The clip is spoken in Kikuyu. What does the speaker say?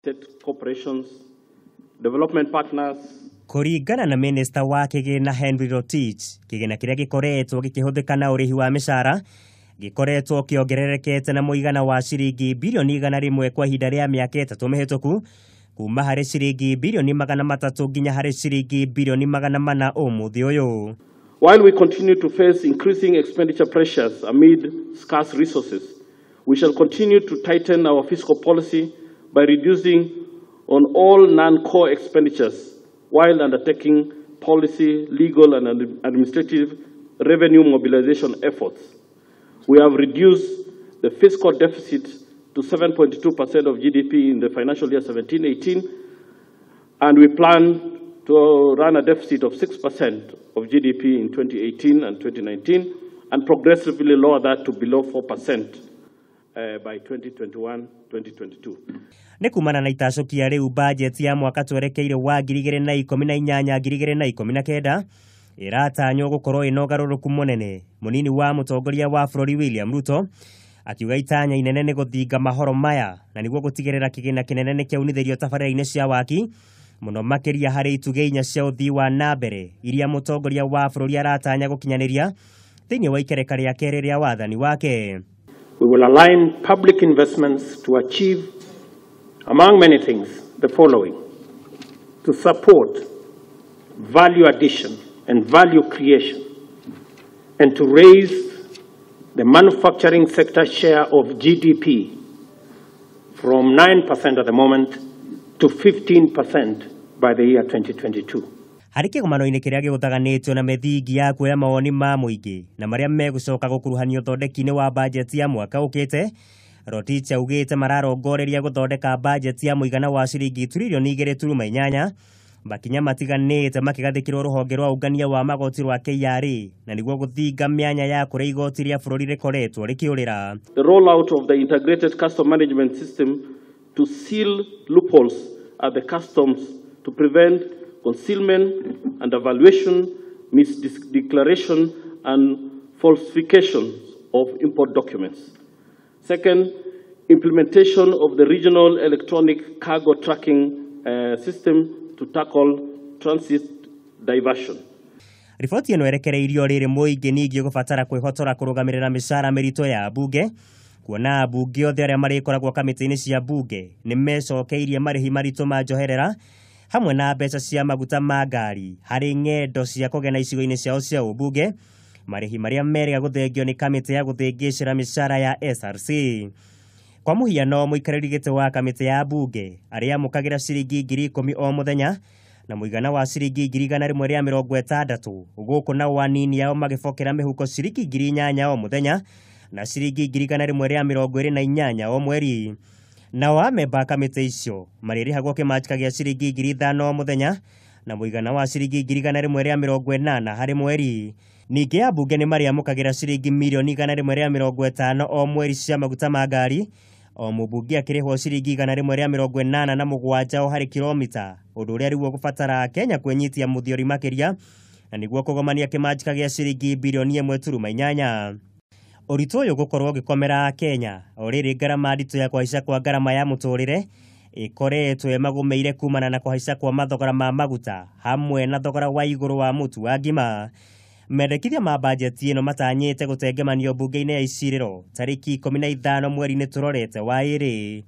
State corporations, development partners. Kũringana na minista wa kĩgĩna Henry Rotich, kĩgĩna kĩrĩa gĩkoretwo gĩkĩhũthĩka na ũrĩhi wa mĩcara gĩkoretwo kĩongererekete na mũigana wa ciringi birioni 100 kwa ihinda rĩa mĩaka 3 mĩhĩtũku, kuma harĩ ciringi birioni 300 nginya harĩ ciringi birioni 400 ũmũthĩ ũyũ. While we continue to face increasing expenditure pressures amid scarce resources, we shall continue to tighten our fiscal policy by reducing on all non-core expenditures while undertaking policy, legal and administrative revenue mobilization efforts. We have reduced the fiscal deficit to 7.2% of GDP in the financial year 17-18, and we plan to run a deficit of 6% of GDP in 2018 and 2019, and progressively lower that to below 4% by 2021-2022. Nĩ kumana na itacũkia rĩu bajeti ya mwaka twerekeire wa 2018 2019 ĩratanywo gũkorwo ĩna ũgarũrũku mũnene. Mũnini wa mũtongoria wa bũrũri William Ruto akiuga itanya inene nĩ gũthinga mahoro maya na nĩguo gũtigĩrĩra kĩgĩna kĩnene nĩ kĩaunithĩrio tabarĩra-inĩ cia waki, mũno makĩria harĩ itugĩ 4 cia ũthii wa na mbere iria mũtongoria wa bũrũri aratanya gũkinyanĩria thĩinĩ wa ikereka rĩa kerĩ rĩa wathani wake. We will align public investments to achieve, among many things, the following: to support value addition and value creation, and to raise the manufacturing sector share of GDP from 9% at the moment to 15% by the year 2022. Harĩ kĩgomano-inĩ kĩrĩa gĩgũtaganĩtio na mĩthingi ya kuoya mawoni ma mũingĩ na marĩa megũcoka gũkuruhanio ũthondeki-inĩ wa bajeti ya mwaka ũkĩte, Rotich augĩte mararongoreria gũthondeka bajeti ya mũigana wa ciringi turirioni 2.8, makinya matiganĩte makĩgathĩkĩrwo rũhonge rwa ũngania wa magoti rwa KRA na nĩguo gũthinga mĩanya ya kũrĩa igoti rĩa bũrũri rĩkoretwo rĩkĩũrĩra. The rollout of the integrated custom management system to seal loopholes at the customs to prevent concealment, undervaluation, misdeclaration, and falsification of import documents. Second, implementation of the regional electronic cargo tracking system to tackle transit diversion. Riboti ĩno ĩrekereirio rĩrĩ mũingĩ ningĩ ũgũbatara kwĩhotora kũrũgamĩrĩra mĩcara mĩritũ ya mbunge, kuona ambunge othe arĩa marĩkoragwo kamĩtĩ-inĩ cia mbunge nĩ mecokeirie marĩhi maritũ ma njoherera hamwe na mbeca cia maguta ma ngari harĩ ng'endo cia kũgena icigo-inĩ ciao cia ũmbunge, marĩhi marĩa merĩga gũthengio nĩ kamĩtĩ ya gũthĩngĩcĩra mĩcara ya SRC. Kwa mũhiano, mũikarĩri gĩtĩ wa kamĩtĩ ya mbunge arĩa amũkagĩra ciringi 10,000 o mũthenya na mũigana wa ciringi 160,000, gũkũ nao anini ao magĩbokera mĩhuko ciringi 8,000 o mũthenya na ciringi 128,000 o mweri. Nao amemba a kamĩtĩ icio marĩrĩhagwo kĩmanjĩka gĩa ciringi 5,000 o mũthenya na mũigana wa ciringi 180,000 harĩ mweri. Ningĩ ambunge nĩ marĩamũkagĩra ciringi mirioni 150 o mweri cia maguta ma ngari, o mũmbunge akĩrĩhwo ciringi 187 o harĩ kilomita, ũndũ ũrĩa rĩu ũgũbatara Kenya kwĩnyitia mũthiori makĩria na nĩguo kũgomania kĩmanjĩka gĩa ciringi birioni 1.8. Ũritũ ũyũ gũkorwo ũgĩkomera Kenya o rĩrĩ ngarama nditũ ya kũhaica kwa ngarama ya mũtũrĩre ĩkoretwo ĩmagũmĩire kumana na kũhaica kwa mathogora ma maguta hamwe na thogora wa igũrũ wa mũtu wa ngima. Mendekithia ma bajeti ĩno matanyĩte gũtengemanio mbunge-inĩ ya icirĩro tarĩki 15 mweri-inĩ tũrorete wa ĩrĩ.